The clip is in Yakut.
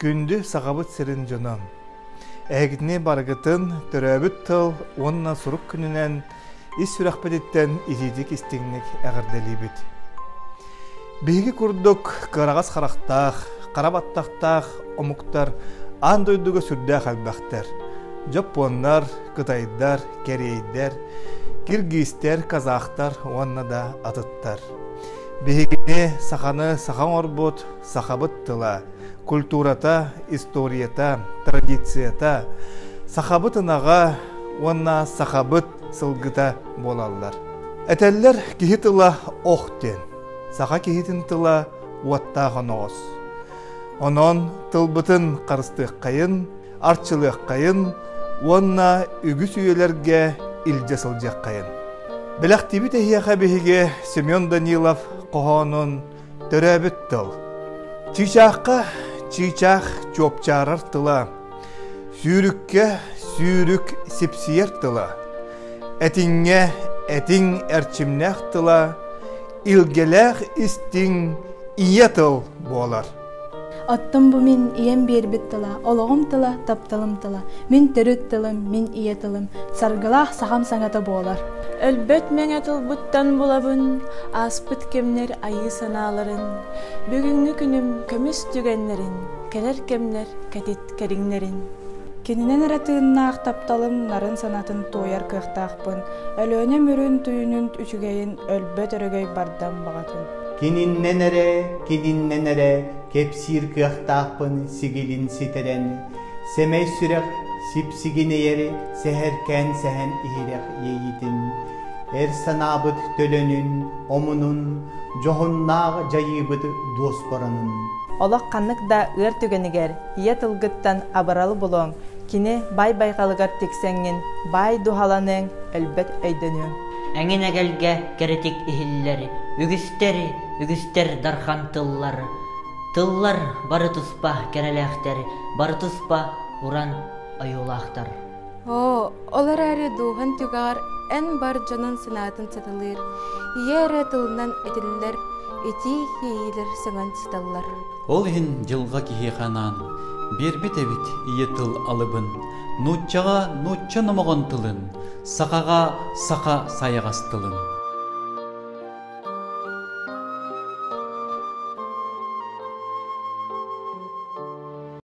Күндү Сахабыт сирин дьоно! Эһигитини барыгытын төрөөбүт тыл уонна сурук күнүнэн ис сүрэхпититтэн итиитик истиҥник эҕэрдэлиибит. Биһиги курдук кыараҕас харахтаах, хара баттахтаах омуктар аан дойдуга сүрдээх элбэхтэр. Дьоппуоннар, кытайдар, кэриэйдэр, киргизтэр, казахтар уонна да атыттар. Биһигини саханы саха оҥорбут сахабыт тыла, культурата, историята, традицията, сахабыт ынаҕа уонна сахабыт сылгыта буолаллар. Этэллэр киһи тыла ох диэн. Саха киһитин тыла уоттаах оноҕос. Онон тылбытын харыстыаххайын, арчылыаххайын уонна үгүс үйэлэргэ илдьэ сылдьыаххайын. Бэлэхтиибит эһиэхэ биһиги Семен Данилов хоһоонун Төрөөбүт тыл. Чыычаахха чыычаах чуопчаарар тыла, сүүрүккэ сүүрүк сипсийэр тыла, этиҥҥэ этиҥ эрчимнээх тыла, илгэлээх истиҥ ийэ тыл буолар. Оттон бу мин ийэм биэрбит тыла, олоҕум тыла, тапталым тыла, мин төрүт тылым, мин ийэ тылым, саргылаах сахам саҥата буолар. Өлбөт мэҥэ тылбыттан булабын, ааспыт кэмнэр айыы санааларын, бүгүҥҥү күнүм көмүс түгэннэрин, кэлэр кэмнэр кэтит кэриҥнэрин. Кининэн эрэ тыыннаах тапталым нарын санатын туойар кыахтаахпын, Өлөөнөм үрүн түүнүн үчүгэйин өлбөт өрөгөй бардам баҕатын. Кининнэн эрэ, кининнэн эрэ кэпсиир кыахтаахпын сигилин ситэрэн, сэмэй сүрэх сипсигинэйэри сэһэркээн сэһэн иһирэх иэйиитин, эр санаабыт төлөнүн, омунун, дьоһуннаах дьайыыбыт дуоспурунун. Олох ханнык да ыар түгэнигэр ийэ тылгыттан абыралы булуоҥ, кини баай байҕалыгар тиксэҥҥин баай дуһаланыаҥ, өлбөт өйдөнүөҥ. Эҥин эгэлгэ кэрэтик иһиллэр, үгүстэр, үгүстэр дархан тыллар. Тыллар бары туспа кэрэлээхтэр, бары туспа уран ойуулаахтар. Оо, ол эрээри дууһан түгэҕэр эн бар дьонун санаатын саталыыр, ийэ эрэ тылынан этиллэр итии иэйиилэр сөҥөн сыталлар. Ол иһин дьылҕа киһиэхэ анаан биэрбит эбит ийэ тыл алыбын, нууччаҕа нуучча номоҕон тылын, сахаҕа саха сайаҕас тылын.